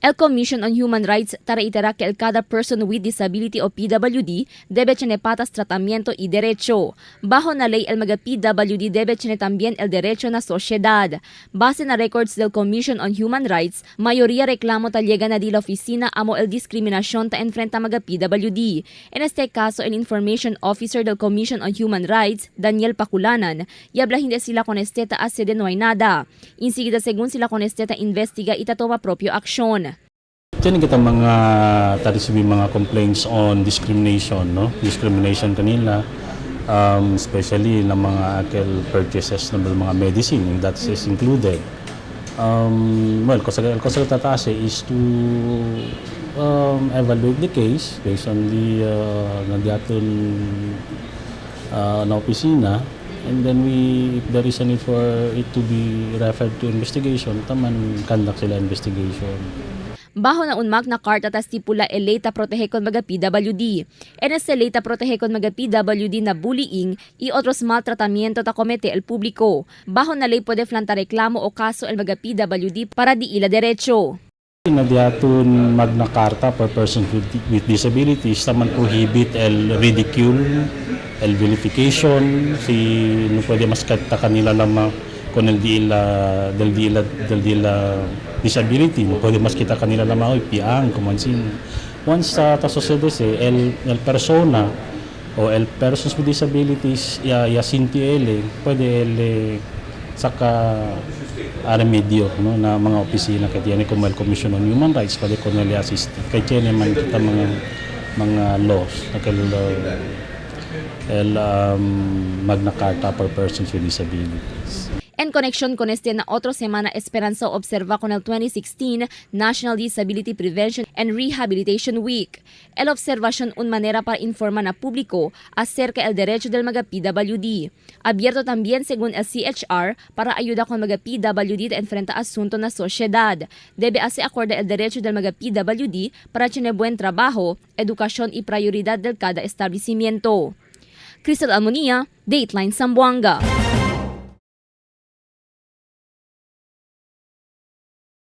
El Commission on Human Rights ta reitera que el cada person with disability o PWD debe tener patas tratamiento y derecho. Bajo na ley, el mga PWD debe tener también el derecho na sociedad. Base na records del Commission on Human Rights, mayoría reclamo ta llega na di la oficina amo el discriminación ta enfrenta mga PWD. En este caso, el Information Officer del Commission on Human Rights, Daniel Paculanan, y habla hindi sila con este ta hace de no hay nada. Insigida según sila con este ta investiga y ta toma propio aksyon. Diyan kita mga tarisibi mga complaints on discrimination, no? Discrimination kanila, especially ng mga akel purchases ng mga medicine, that is included. Well, cosa tatase is to evaluate the case based on the nandiaton na opisina, and then we if there is a need for it to be referred to investigation, taman conduct sila investigation. Bajo na un Magna Carta ta stipula el ley ta protege con mga PWD. En este ley ta protege con mga PWD na bullying y otros maltratamiento ta comete el público. Bajo na ley puede plantar reclamo o caso el mga PWD para di ila derecho. Nadiaton Magna Carta for persons with disabilities taman prohibit el ridicule, el vilification, si no pwede mas ta kanila lamang con el di ila del di ila del di ila disability, no pwede mas kita kanila lamang oy piang kumansin. Once sa ta sucede se el persona o el persons with disabilities ya ya sinti ele pwede el saka a remedio, no, na mga opisina kay tiyan como el Commission on Human Rights pwede ko nila assist kay tiyan man kita mga laws akel el Magna Carta for persons with disabilities. En conexión con este na otra semana Esperanza observa con el 2016 National Disability Prevention and Rehabilitation Week. El observación un manera para informar a público acerca el derecho del mga PWD. Abierto también según el CHR para ayuda con mga PWD de enfrenta asunto na sociedad. Debe hacer acorde el derecho del mga PWD para tener buen trabajo, educación y prioridad del cada establecimiento. Crystal Almonia, Dateline Zamboanga.